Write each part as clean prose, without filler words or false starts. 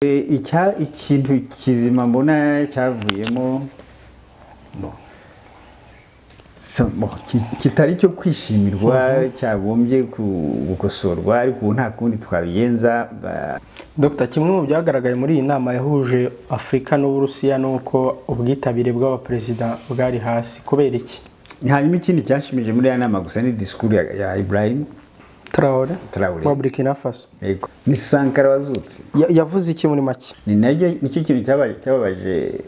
Ikintu kizima mbona cyavuyemo kitari cyo kwishimirwa, cyagombye gukosorwa, ariko ubu nta kundi twabigenza. Dr. Kimwe mu byagaragaye muri iyi nama yahuje Afurika n'Uburusiya nuko ubwitabire bw'abaperezida bwari hasi, kubera iki? Hanyuma ikindi cyashimije muri iyi nama gusa ni discours ya Ibrahim Traore wa Burkina Faso. Yego, ni Sankara wazutse. Yavuze iki muri make? Ni naryo nicyo kintu cyababaje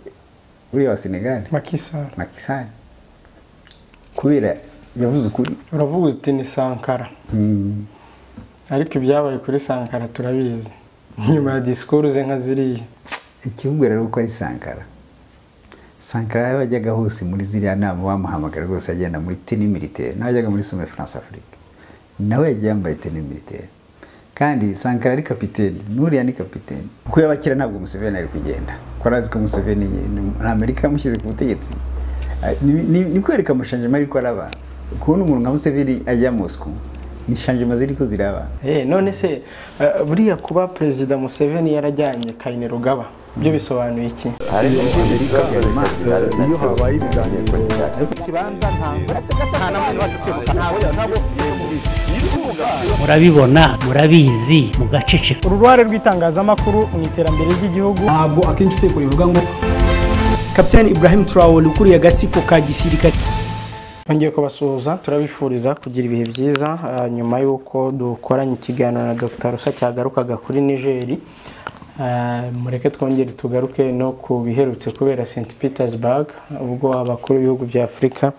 uri wa Senegal, Macky Sall. Kubera yavuze ukuri. Uravuga uti ni Sankara. Ariko ibyabaye kuri Sankara turabizi. Nyuma ya discours ze nka ziriya. Ikivuga rero ko ari Sankara. Sankara yajyaga hose muri ziriya nama bamuhamagara rwose agenda muri tenue militaire, nawe yajyaga muri Sommet France Afrique. Nawe yagiye yambaye tenue militaire. Kandi Sankara ari kapiteni, nuriya ni kapiteni. Kuko yabakira ntabwo Museveni ari kugenda. Ko arazi ko Museveni na Amerika yamushyize ku butegetsi. Ni kwereka amashanjema ariko araba. Kubona umuntu nka Museveni ajya Moscow ni shanjema ziriko ziraba. None se buriya kuba Perezida Museveni yarajyanye Kainerugaba byo bisobanuye iki? Iyo habaye ibiganiro murabibona, murabizi, mugaceceka. Uruhare rw'itangazamakuru mu iterambere ry'igihugu. Ntabwo akenshi utekora ivuga ngo Captain Ibrahim Traore ukuriye agatsiko ka gisirikare. Ngiye kubasuhuza, turabifuriza kugira ibihe byiza nyuma y'uko dukoranye ikiganiro na Dr. Rusa cyagarukaga kuri Niger. Mureke twongere tugaruke no ku biherutse kubera St Petersburg, ubwo abakuru b'ibihugu bya Afurika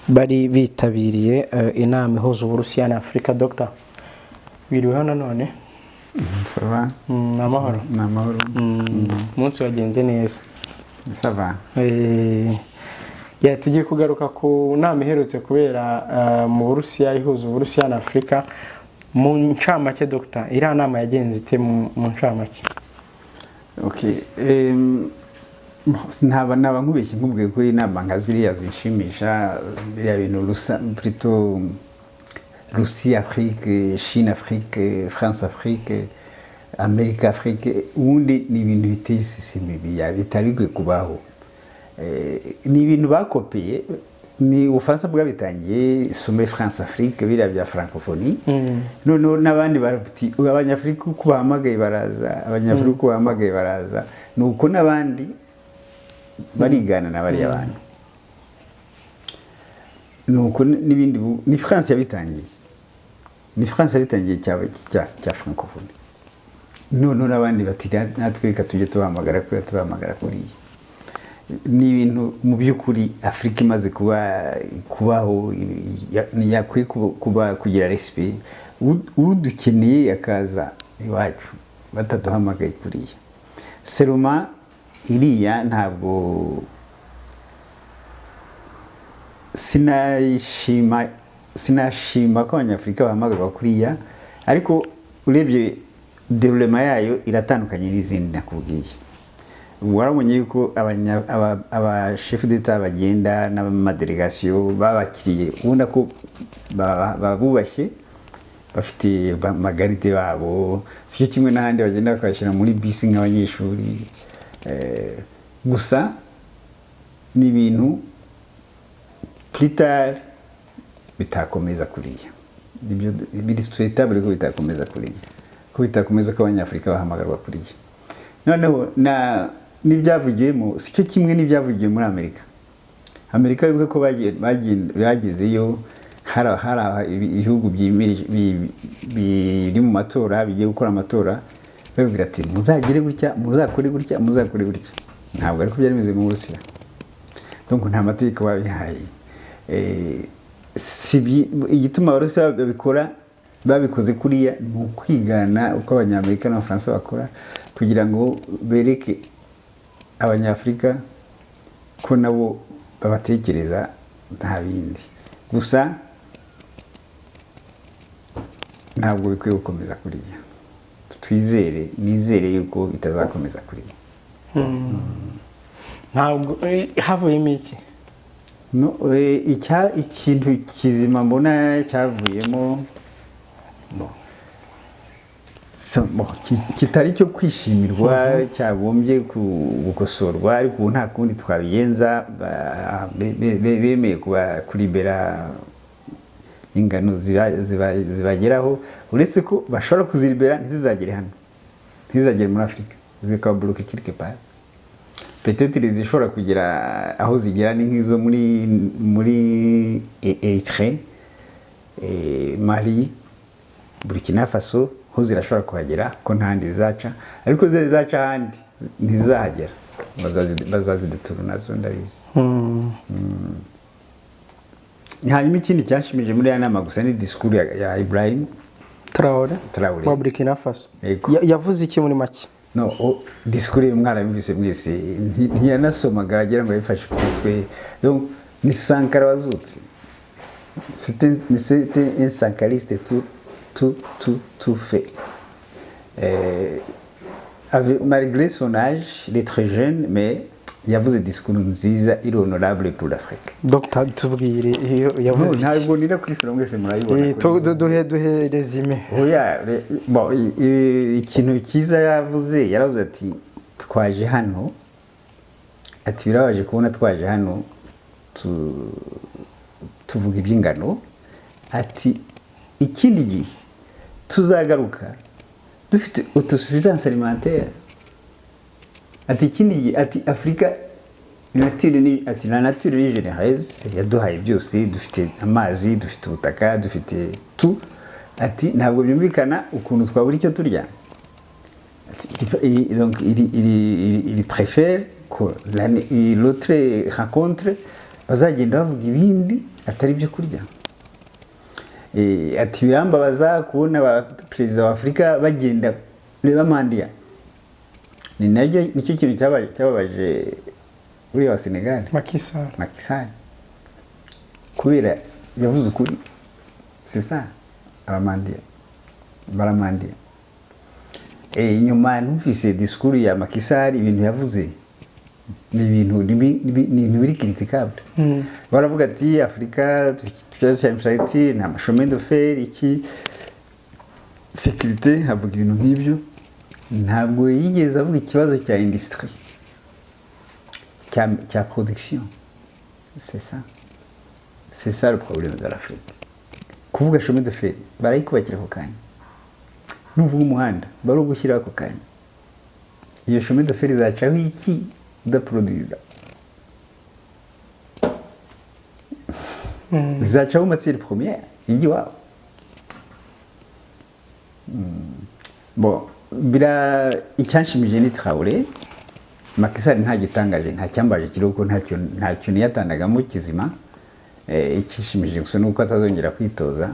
bari bitabiriye inama ihuza Uburusiya na Afurika. Dr. wiriweho nanone? Ça va? Ni amahoro. Ni amahoro. Umunsi wagenze neza. Ça va. Tugiye kugaruka ku nama iherutse kubera mu Burusiya ihuza Uburusiya na Afurika. Mu ncamake Dr. iriya nama yagenze ite mu ncamake? Okay, naba nkubeshye nkubwiye ko inama nka ziriya zinshimisha, biriya bintu plutôt Russie Afrique, Chine Afrique, France Afrique, Amerika Afrique, ubundi ni ibintu biteye isesemi bitari bikwiye kubaho. Ni ibintu bakopeye, ni Ubufaransa bwabitangiye, Sommet France Afrique, biriya bya francophonie. Noneho n'abandi bati abanyafurika uko bahamagaye baraza, abanyafurika uko bahamagaye baraza, nuko n'abandi barigana na bariya bantu. Nuko n'ibindi ni France yabitangiye. Ni France yabitangiye cya francophonie. Noneho n'abandi bati natwe reka tujye tubahamagara kuriya, tubahamagara kuriya. Ni ibintu mu by'ukuri Afurika imaze kubaho yakwiye kuba kugira respect. Udukeneye akaza iwacu bataduhamagaye kuriya. Seroma iriya ntabwo sinashima ko abanyafurika bahamagarwa kuriya, ariko urebye déroulement yayo iratandukanye n'izindi nakubwiye. Warabonye yuko aba chef d'etat bagenda n'amadelegation babakiriye, ubona ko babubashye, bafite amagaride babo, sicyo kimwe n'ahandi bagenda bakabashyira muri bisi nk'abanyeshuri. Gusa ni ibintu plus tard bitakomeza kuriya. Ibyo biri souhaitable ko bitakomeza kuriya, ko bitakomeza ko abanyafurika bahamagarwa kuriya. Noneho na n'ibyavugiwemo sicyo kimwe n'ibyavugiwe muri Amerika. Amerika bivuga ko bagezeyo hari ibihugu biri mu matora, bigiye gukora amatora, babwira ati muzagire gutya, muzakore gutya, muzakore gutya. Ntabwo ariko byari bimeze mu Burusiya. Donc nta mategeko babihaye. Igituma Abarusiya babikora babikoze kuriya ni ukwigana uko abanyamerika n'abafaransa bakora, kugira ngo bereke abanyafurika ko nabo babatekereza, nta bindi. Gusa ntabwo bikwiye gukomeza kuriya. Twizere, nizere yuko bitazakomeza kuriya. Ntabwo havuyemo iki? No, ikintu kizima mbona cyavuyemo Kitari cyo kwishimirwa, cyagombye gukosorwa, ariko ubu nta kundi twabigenza. Bemeye kuribera ingano zibageraho, uretse ko bashobora kuziribera ntizizagere hano, ntizizagere muri Afurika, zikaba bloqué quelque part. Peut-être zishobora kugera aho zigera ni nk'izo muri Eritrea, Mali, Burkina Faso, ho zirashobora kuhagera ko ntandi zaca, ariko zaca ahandi ntizahagera, bazazidutura nazo ndabizi. Hanyuma ikindi cyanshimije muri ya nama gusa ni discours ya Ibrahim Traoré wa Burkina Faso. Yavuze iki muri make? No, discours ye mwarayumvise mwese, ntiyanasomaga agira ngo yifashe ku mutwe. Donc ni Sankara wazutse. C'était un sankariste tout fait. Malgré son âge, il est très jeune, mais yavuze discours nziza iri honorable pour l'Afrique. Dr tubwire iyo yavuze. Ntabwo nira kwisura mwese murayibona. Duhe résumé. Oya, bon, ikintu cyiza yavuze, yaravuze ati twaje hano, ati birabaje kubona twaje hano tuvuga iby'ingano, ati ikindi gihe tuzagaruka dufite autosuffisance alimentaire. Ati ikindi gihe, ati Afrika nature ni, ati la nature ni généreuse, yaduhaye byose, dufite amazi, dufite ubutaka, dufite tout. Ati ntabwo byumvikana ukuntu twabura icyo turya. Ati donc il préfère que l'autre rencontre bazagenda bavuga ibindi atari byo kurya. Ati birambabaza kubona ba perezida wa Afrika bagenda reba mandia. Ni naryo nicyo kintu cyababaje uri wa Senegal, Macky Sall. Kubera yavuze ukuri. C'est ça, abamandia baramandia. Inyuma numvise discours ya Macky Sall, ibintu yavuze ni ibintu biri critiquable. Baravuga ati Afrika ikibazo cya infrastructure, nta chemin de fer, iki sécurité, avuga ibintu nk'ibyo. Ntabwo yigeze avuga ikibazo cya industrie, cya production. C'est ça. C'est ça le problème de l'Afrique. Kuvuga chemin de fer, barayikubakira ako kanya. Nuvuga umuhanda, barugushyira ako kanya. Iyo chemin de fer izacaho iki udaproduiza? Izacaho matière première, ijya iwabo. Bon, bira icyanshimije ni Traoré. Macky Sall nta gitangaje, nta cyambaje kiruko, ntacyo niyatandagamo kizima. Ikishimije gusa nuko atazongera kwitoza,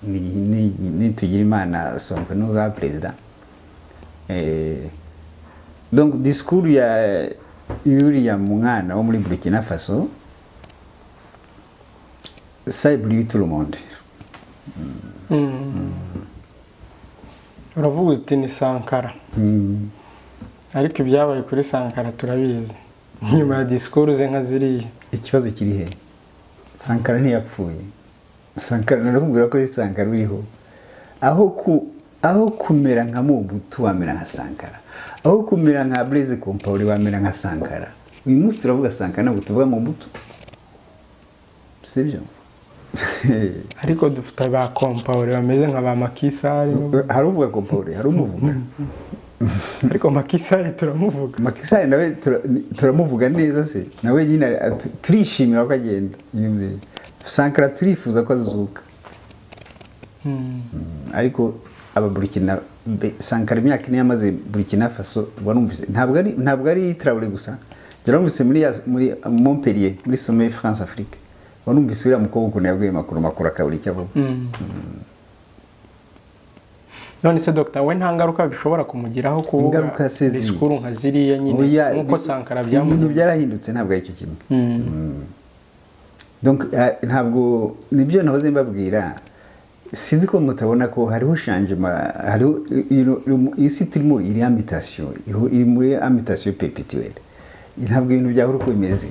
nitugira Imana Sonko nuza president. Donc discours ya yuriya mwana wo muri Burkina Faso, ça éblouit tout le monde. Uravuga uti ni Sankara. Ariko ibyabaye kuri Sankara turabizi. Nyuma ya discours ze nka ziriya. Ikibazo kiri he? Sankara ntiyapfuye. Sankara narakubwira ko Sankara uriho. Aho kumera nka Mobutu wamera nka Sankara. Aho kumera nka Blaise Compaoré wamera nka Sankara. Uyu munsi turavuga Sankara ntabwo tuvuga Mobutu. Sibyo? Ariko dufite ba Compaoré bameze nka ba Macky Sall. Hari uvuga Compaoré, hari umuvuga. Ariko Macky Sall turamuvuga. Macky Sall nawe turamuvuga neza se. Nawe nyine turishimira ko agenda. Sankara turifuza ko azuka. Ariko aba Burkina Sankara imyaka ine yamaze Burkina Faso warumvise ntabwo ari Traoré gusa. Yarumvise muri Montpellier, muri Sommet France Afrique. Warumvise uriya mukobwa ukuntu yabwiye makuru akabura icyo avuga. None se Dr we nta ngaruka bishobora kumugiraho kuvuga discours nka ziriya nyine nkuko Sankara byamugize? Ibintu byarahindutse ntabwo ari cyo kimwe. Donc ntabwo nibyo nahoze mbabwira. Sinzi ko mutabona ko hariho changement, hariho isi turimo iri imitation, iri muri imitation perpétuelle. Ntabwo ibintu byahora uko bimeze.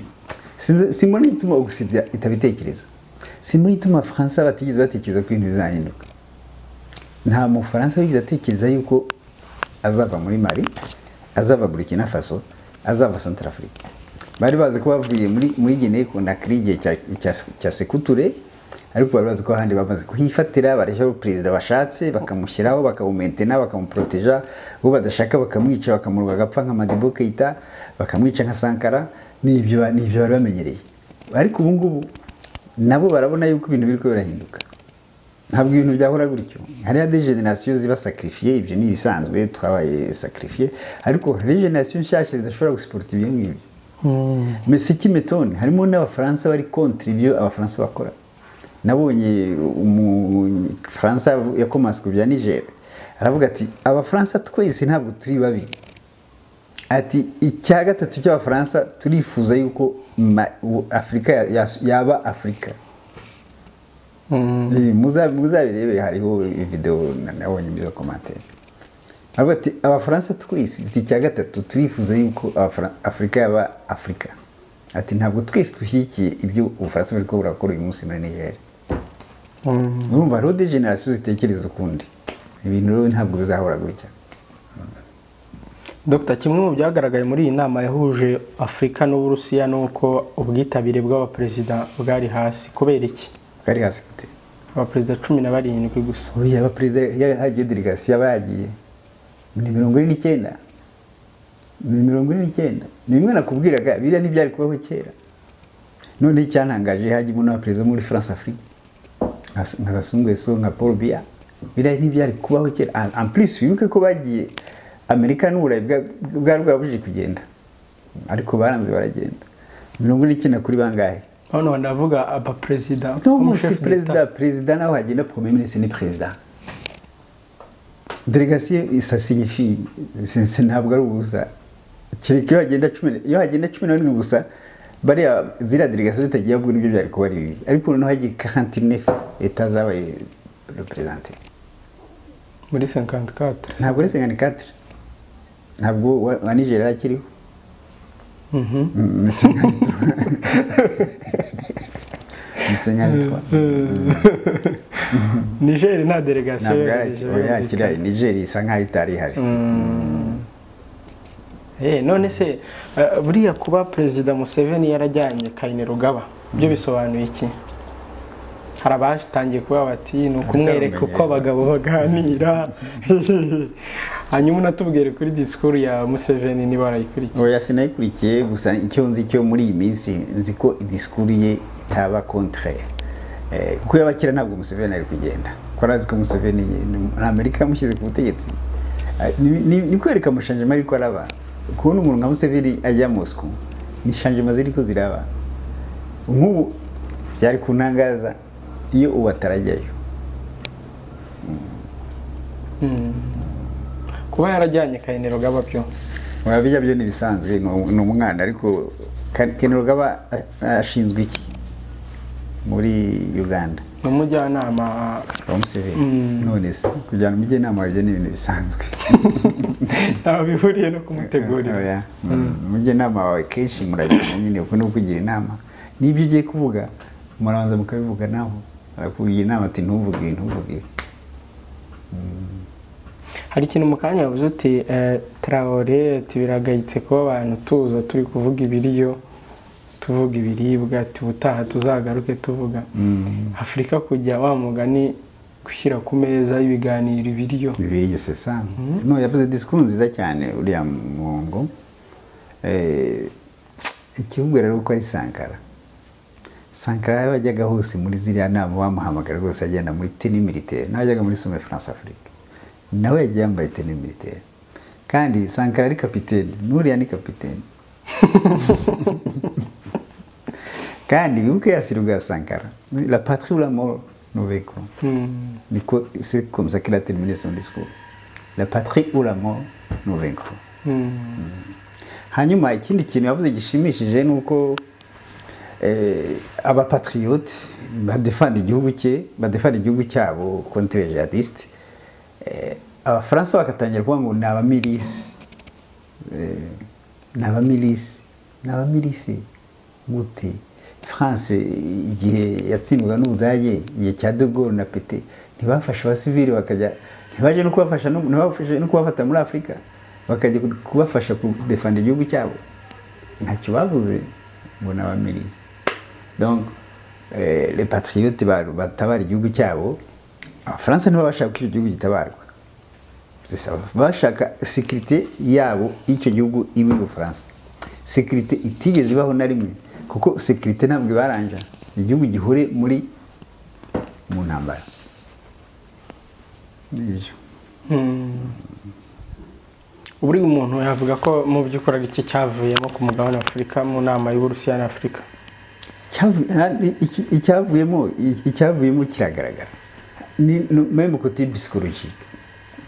Simbona ituma Occident itabitekereza. Simbona ituma Faransa batigeze batekereza ko ibintu bizahinduka. Nta mufaransa wigeze atekereza yuko Azava muri Mali, azava Burkina Faso, azava Centrafrique. Bari bazi ko bavuye muri Guinea Conakry igihe cya Sékou Touré, ariko bari bazi ko ahandi bamaze kuhifatira, barashyiraho perezida bashatse, bakamushyiraho, bakamumentena, bakamuproteja, uwo badashaka bakamwica, bakamuruga agapfa nka Modibo Keita, bakamwica nka Sankara. Nibyo bari bamenyereye. Ariko ubu ngubu nabo barabona yuko ibintu biriko birahinduka. Ntabwo ibintu byahora gutyo. Hariya des générations ziba sacrifiées, ibyo ni ibisanzwe, twabaye sacrifié, ariko hari génération nshyashya zidashobora gusuporta ibyo ngibyo. Mais ce qui m'étonne, harimo n'Abafaransa bari contre ibyo Abafaransa bakora. Nabonye Umufaransa yakomanse ku bya Niger, aravuga ati Abafaransa twese ntabwo turi babi. Ati icya gatatu cy'Abafaransa turifuza yuko Afurika yaba Afurika. Muzabirebe, hariho video nabonye muri commentaire. Aravuga ati Abafaransa twese icya gatatu turifuza yuko Afurika yaba Afurika. Ati ntabwo twese dushyigikiye ibyo Ubufaransa buriko burakora uyu munsi muri Niger. Urumva hariho des générations zitekereza ukundi. Ibintu rero ntabwo bizahora gutya. Dr. Kimwe mu byagaragaye muri iyi nama yahuje Afurika n'Uburusiya nuko ubwitabire bw'abaperezida bwari hasi. Kubera iki? Bwari hasi gute? Abaperezida 17 gusa. Oya, abaperezida hagiye delegation yabagiye ni 49. Ni 49. Ni bimwe nakubwiraga, biriya ntibyari kubaho kera. None icyantangaje hagiyemo n'abaperezida muri France Afrique nka Sassou Nguesso, nka Paul Biya. Biriya ntibyari kubaho kera. En plus wibuke ko bagiye Amerika n'Uburayi bwari bwabujije kugenda, ariko baranze baragenda. 49 kuri bangahe? None ndavuga abaperezida. No, si perezida naho hagenda premier ministre ni perezida. Delegation ça signifie ntabwo ari ubusa. Kereka iyo hagenda 10, iyo hagenda 17 gusa, bariya ziriya delegation zitagiye ahubwo nibyo byari kuba ari bibi. Ariko noneho hagiye 49 états zabaye représenté. Muri 54. Ntabwo ari 54. Ntabwo wa Nigeria akiriho. Ni 53. Niger nta delegation yakira. Niger isa nkaho itari ihari. None se buriya kuba Perezida Museveni yarajyanye Kainerugaba byo bisobanuye iki? Hari abatangiye kuba bati ni ukumwereka uko abagabo baganira. Hanyuma unatubwire kuri discours ya Museveni niba warayikurikiye. Oya, sinayikurikiye, gusa icyo nzi cyo muri iyi minsi nzi ko discours ye itaba contraire. Kuko yabakira ntabwo Museveni ari kugenda. Ko arazi ko Museveni na Amerika yamushyize ku butegetsi. Ni kwereka amashanjema ariko araba. Kubona umuntu nka Museveni ajya Moscow ni shanjema ziriko ziraba. Nk'ubu byari kuntangaza iyo ubu atarajyayo. Kuba yarajyanye Kainerugaba byo bijya byo nibisanzwe, ni umwana. Ariko Kainerugaba ashinzwe iki muri Uganda? Ni umujyanama wa Museveni. None se kujyana umujyanama ibyo ni ibintu bisanzwe. Ntaho bihuriye no kumutegurira. Umujyanama wawe kenshi murajyana nyine, kuko no kugira inama n'ibyo ugiye kuvuga murabanza mukabivuga naho. Arakugira inama ati ntuvuge ibi, ntuvuge ibi. Hari ikintu mu kanya yavuze uti Traoré ati biragayitse kuba abantu tuza turi kuvuga ibiriyo, tuvuga ibiribwa, ati ubutaha tuzagaruke tuvuga Afurika kujya wa mugani gushyira ku meza y'ibiganiro ibiriyo. Ibiriyo c'est ça. No, yavuze discours nziza cyane uriya mwongo. Ikivuga rero ko ari Sankara. Sankara yajyaga hose muri ziriya nama bamuhamagara rwose agenda muri tenue militaire, nawe yajyaga muri Sommet France Afrique. Nawe yagiye yambaye tenue militaire. Kandi Sankara ari kapitene, n'uriya ni kapitene. Kandi wibuke yasiruga ya Sankara, la patrie ou la mort nous vaincrons. C'est comme ça qu'il a terminé son discours. La patrie ou la mort nous vaincrons. Hanyuma ikindi kintu yavuze gishimishije nuko abapatriote badefanda igihugu cye, badefanda igihugu cyabo contre les jihadistes. Abafaransa bakatangira kuvuga ngo ni abamilisi. Ni abamilisi, ni abamilisi gute? France igihe yatsindwaga n'Ubudage, igihe cya De Gaulle na Pétain, ntibafashe abasivili bakajya, Ntibaje no kubafasha, ntibafashe no kubafata muri Afurika, bakajya kubafasha kudefanda igihugu cyabo. Ntacyo bavuze ngo ni abamilice. Donc les patriotes batabara igihugu cyabo, Abafaransa nibo bashaka ko icyo gihugu gitabarwa. Bashaka sécurité yabo y'icyo gihugu ibe Ubufaransa, sécurité itigeze ibaho na rimwe, kuko sécurité ntabwo ibaranja igihugu gihore muri mu ntambara. Nibyo. Buri umuntu yavuga ko mu by'ukuri ari iki cyavuyemo ku mugabane wa Afurika mu nama y'Uburusiya na Afurika? Icyavuyemo kiragaragara, ni même côté psychologique,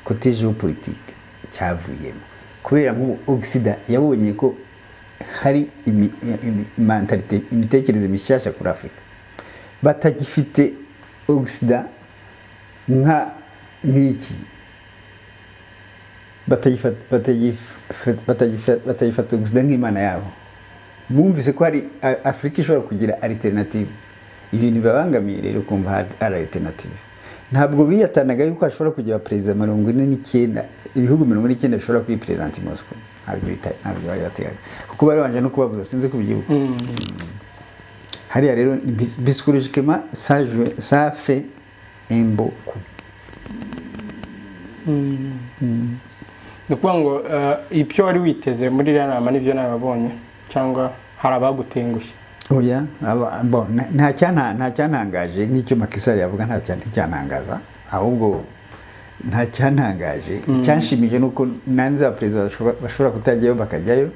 côté géopolitique cyavuyemo, kubera nk'ubu Occident yabonye ko hari mentalité, imitekerereze mishyashya kuri Afurika, batagifite Occident nka nk'iki, batagifata Occident nk'imana yabo. Bumvise ko hari Afurika ishobora kugira alternative. Ibintu bibabangamiye rero kumva hari alternative. Ntabwo biyatanaga yuko hashobora kugira perezida 49, ibihugu 49 bishobora kwiperezanta i Moscow. Ntabwo bari bategaga, kuko bari babanje no kubabuza, sinzi kubyibuka. Hariya rero psychologiquement ça joue, ça fait un beau coup. Ni ukuvuga ngo ibyo wari witeze muri iriya nama nibyo nababonye, cyangwa hari abagutengushye? Oya, bon, nta cyantangaje nk'icyo Macky Sall yavuga, nta cyantangaza, ahubwo nta cyantangaje. Icyanshimije ni uko nanze abaperezida bashobora kutajyayo bakajyayo.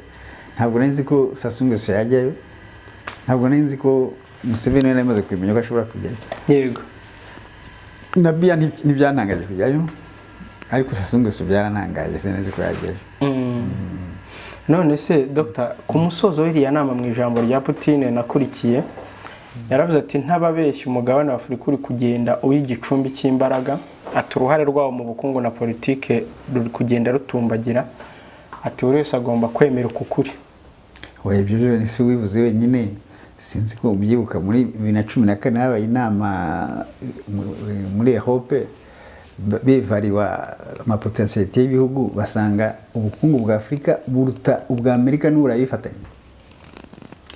Ntabwo nari nzi ko Sassou Nguesso yajyayo, ntabwo nari nzi ko Museveni yari amaze kubimenya ko ashobora kujyayo. Na Biya ntibyantangaje kujyayo, ariko Sassou Nguesso byarantangaje, sinzi ko yajyayo. None se Dr, ku musozo w'iriya nama, mu ijambo rya Putin nakurikiye, yaravuze ati: "Ntababeshya, umugabane wa Afurika uri kugenda uba igicumbi cy'imbaraga." Ati: "Uruhare rwabo mu bukungu na politike ruri kugenda rutumbagira." Ati: "Buri wese agomba kwemera uku kuri." Oya, ibyo byo ni si ubivuze wenyine. Sinzi ko ubyibuka, muri 2014 habaye inama muri Europe, bevariwa amapotentialité y'ibihugu, basanga ubukungu bwa Afurika buruta ubwa Amerika n'Uburayi bifatanye.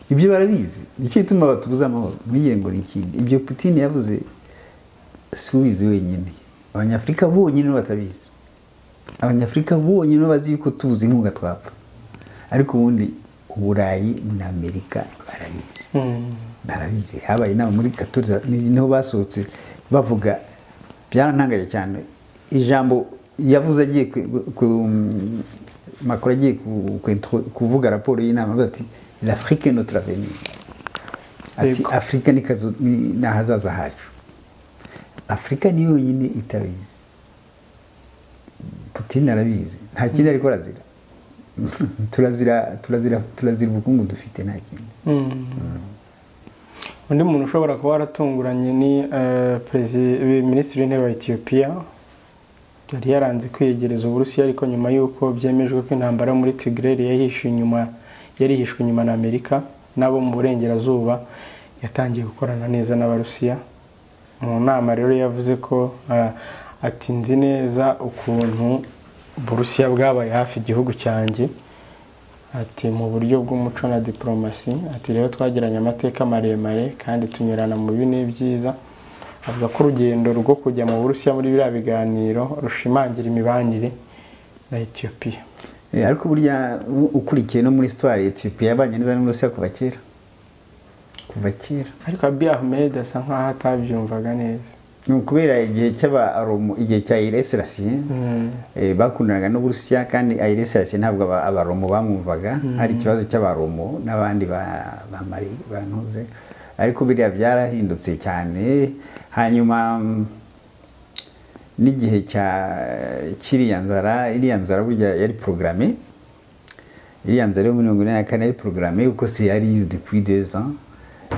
Ibyo barabizi, nicyo gituma batubuza amahoro. Ntugire ngo ni ikindi. Ibyo Putin yavuze si ubizi wenyine, Abanyafurika bonyine nibo batabizi. Abanyafurika bonyine nibo bazi yuko tubuze inkunga twapfa, ariko ubundi Uburayi na Amerika barabizi, barabizi. Habaye inama muri Katoliza, niho basohotse bavuga. Byarantangaje cyane ijambo yavuze agiye ku Macron, agiye kuvuga raporo y'inama, avuga ati: "L'Afrique est notre avenir." Ati: "Afurika ni ahazaza hacu." Afurika ni yonyine itabizi. Putin arabizi, nta kindi ariko arazira. Turazira ubukungu dufite, nta kindi. Undi muntu ushobora kuba waratunguranye ni Minisitiri w'Intebe wa Etiyopiya. Yari yaranze kwiyegereza Uburusiya, ariko nyuma y'uko byemejwe ko intambara yo muri Tigray yahishwe inyuma, yari yihishwe inyuma na Amerika n'abo mu burengerazuba, yatangiye gukorana neza n'Abarusiya. Mu nama rero yavuze ko ati: "Nzi neza ukuntu Uburusiya bwabaye hafi igihugu cyanjye," ati, "mu buryo bw'umuco na diplomasi." Ati: "Rero twagiranye amateka maremare kandi tunyurana mu bibi n'ibyiza." Avuga ko urugendo rwo kujya mu Burusiya muri biriya biganiro rushimangira imibanire na Etiyopiya. Ariko burya ukurikiye no muri histoire, Ethiopia yabanye neza n'Uburusiya kuva kera, kuva kera. Ariko Abiy Ahmed asa nkaho atabyumvaga neza. Ni ukubera igihe cy'Abaromo, igihe cya Haile Selassie, bakundanaga n'Uburusiya, kandi Haile Selassie ntabwo Abaromo bamwumvaga. Hari ikibazo cy'Abaromo n'abandi ba Mali bantuze, ariko biriya byarahindutse cyane. Hanyuma n'igihe cya kiriya nzara, iriya nzara burya yari programmée. Iriya nzara yo muri 44 yari programmée, kuko c'est yari depuis 2 ans.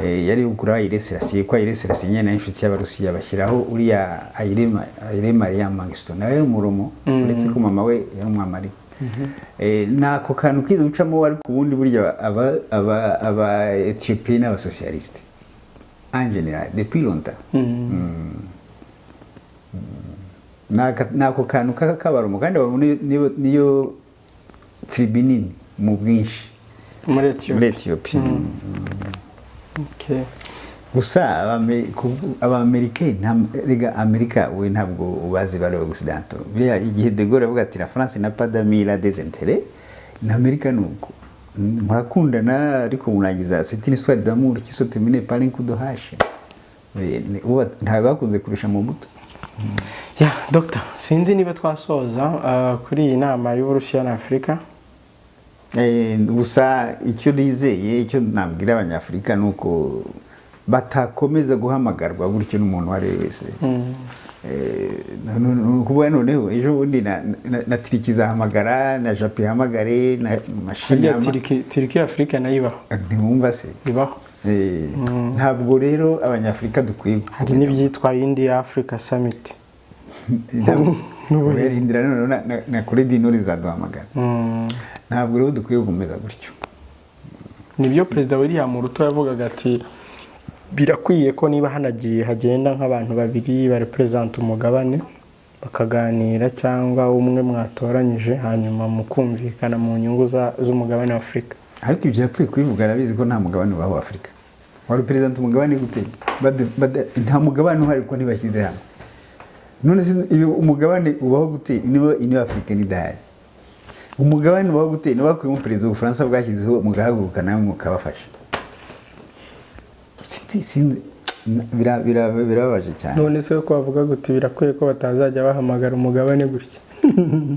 Yari gukura Haile Selassie, ko Haile Selassie nyene inshuti y'Abarusiya, bashyiraho uriya Haile Mariam Mengistu, nawe yari Umuromo, uretse ko mama we yari Umwamari. Nako kantu kiza gucamo, ariko ubundi burya aba Ethiopie n'abasocialiste en général depuis longtemps. Nako kantu k'akabarumo kandi niyo tribu nini mu bwinshi muri Ethiopia. Gusa Abamerika rega Amerika we ntabwo ubazi bari Occidentaux. Biriya igihe de Gaulle avuga ati la France n'a pas d'amis la des intérêts, na Amerika nuko murakundana ariko murangiza c'est une histoire d'amour qui se termine par un coup de hache. Nta bakunze kurusha mu muto. Ya Doctor, sinzi niba twasoza kuri iyi nama y'Uburusiya na Afurika. Gusa icyo nizeye, icyo nabwira Abanyafurika nuko batakomeza guhamagarwa gutyo n'umuntu wari wese. Kuba noneho ejo bundi na Turiki izahamagara, na Japan ihamagare, na mashini Turiki Afurika nayo ibaho. Ntimwumva se? Ibaho. Ntabwo rero Abanyafurika dukwiye. Hari n'ibyitwa India Africa Summit. Indira none na Kure du Nord izaduhamagara. Ntabwo rero dukwiye gukomeza gutyo. Nibyo Perezida William Ruto yavugaga ati birakwiye ko niba hanagiye hagenda nk'abantu babiri barepresent umugabane bakaganira cyangwa umwe mwatoranyije hanyuma mukumvikana mu nyungu z'umugabane wa Afurika. Ariko ibyo yapfuye kubivuga arabizi ko nta mugabane ubaho wa Afurika. Wari president umugabane gute? Nta mugabane uhari ko ntibashyize hamwe. None se umugabane ubaho gute niba Union Africaine idahari? Umugabane ubaho gute niba kuyu perezida w'Ubufaransa bwashyizeho mugahaguruka nawe mukabafasha? Sinzi birababaje cyane. None se ko bavuga guti birakwiye ko batazajya bahamagara umugabane gutya?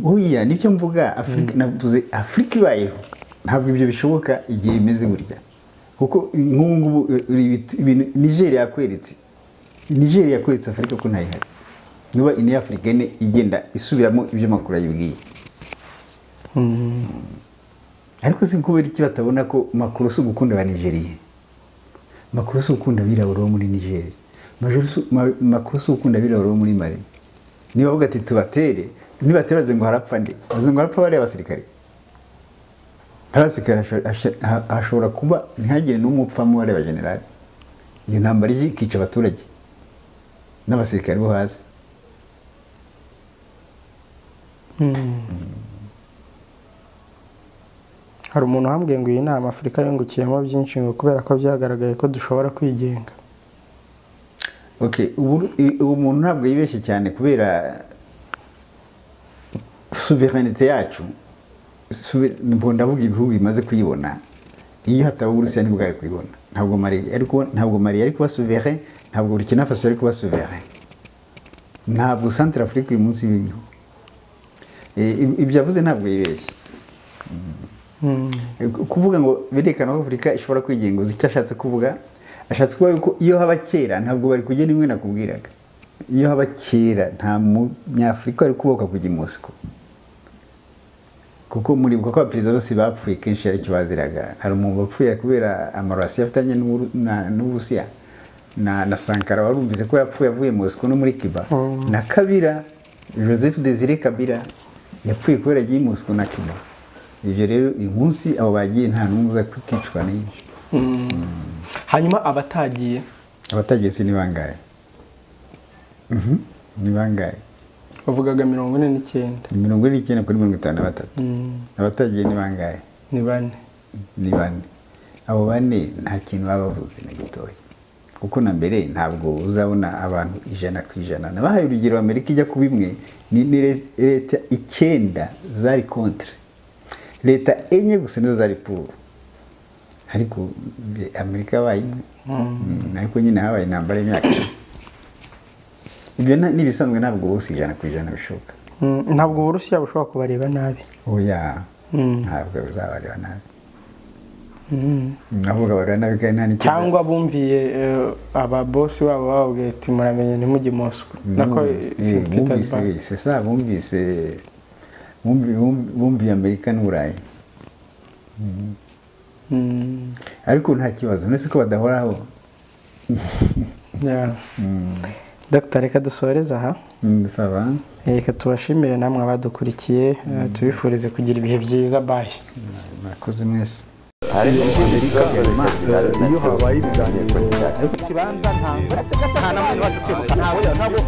Oya, nibyo mvuga. Afrika navuze Afrika ibayeho. Ntabwo ibyo bishoboka igihe imeze gutya. Kuko nk'ubu ngubu ibintu Nigeria yakweretse. Nigeria yakweretse Afrika ko ntayihari. Niba Union Africaine igenda isubiramo ibyo makuru ayibwiye. Ariko sinkubera iki batabona ko makuru si ugukunda ba Nigeria. Makuru si ukunda abirabura bo muri Nigeria. Makuru si ukunda abirabura bo muri Mali. Niba bavuga ati tubatere, nibateraze ngo harapfa nde? Baze ngo harapfa bariya basirikare. Abasirikare ashobora kuba ntihagire n'umwe upfamo bariya generali. Iyo ntambara ije ikica abaturage n'abasirikare bo hasi. Hari umuntu wambwiye ngo iyi nama Afurika yungukiyemo byinshi ngo kubera ko byagaragaye ko dushobora kwigenga. Okay, ubu muntu ntabwo yibeshye cyane kubera souveraineté yacu. Ndavuga ibihugu bimaze kuyibona. Iyo hataba Uburusiya ntibwari kuyibona. Ntabwo Mali ariko ntabwo Mali yari kuba souverain, ntabwo Burkina Faso yari kuba souverain. Ntabwo Centrafrique uyu munsi biriho. Ibyo yavuze ntabwo yibeshye. Kuvuga ngo birekana ko Afurika ishobora kwigenga, uzi icyo ashatse kuvuga? Ashatse kuvuga yuko iyo haba kera ntabwo bari kujya nimwe nakubwiraga. Iyo haba kera nta munyafurika ari kuboka kujya i Moscow. Kuko muri bwo kwa perezida bose bapfuye kenshi ari kibaziraga. Hari umuntu wapfuye kubera amarasi afitanye n'Uburusiya. Na Sankara warumvise ko yapfuye avuye Moscow no muri Cuba. Na Kabila, Joseph Desire Kabila yapfuye kubera agiye i Moscow na Cuba. Ibyo rero uyu munsi abo bagiye nta n'umwe uza kwicwa n'ibyo. Hanyuma abatagiye se ni bangahe? Ni bangahe? Bavugaga 49. 49 kuri 53. Abatagiye ni bangahe? Ni bane. Ni bane. Abo bane nta kintu baba bavuze na gitoya. Kuko na mbere ntabwo uzabona abantu 100%. Nabahaye urugero Amerika ijya kubimwe ni leta 9 zari contre. Leta 4 gusa nizo zari pour. Ariko Amerika yabaye imwe. Ariko nyine habaye intambara y'imyaka. Ibyo nibisanzwe ntabwo bose 100% bishoboka. Ntabwo Uburusiya bushobora kubareba nabi. Oya. Ntabwo buzabareba nabi. Ntabwo bareba nabi kandi nta n'icyo. Cyangwa bumviye aba boss babo bababwiye ati muramenye ntimujye Moscow. Nako bumvise c'est ça, bumvise bumviye Amerika n'Uburayi. Ariko nta kibazo, nese ko badahoraho. Yeah. Dr. reka dusoreze aha. Sawa. Reka tubashimire namwe abadukurikiye, tubifurize kugira ibihe byiza. Bye. Murakoze mwese. Iyo habaye ibiganiro kibanza nta nta na mwene wacu utibuka ntawe ntabwo.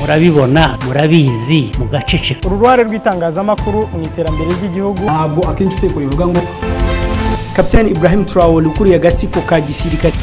Murabibona, murabizi, mugaceceka. Uruhare rw'itangazamakuru mu iterambere ry'igihugu. Ntabwo akenshi itegeko rivuga ngo Kapiteni Ibrahim Traore ukuriye agatsiko ka gisirikare.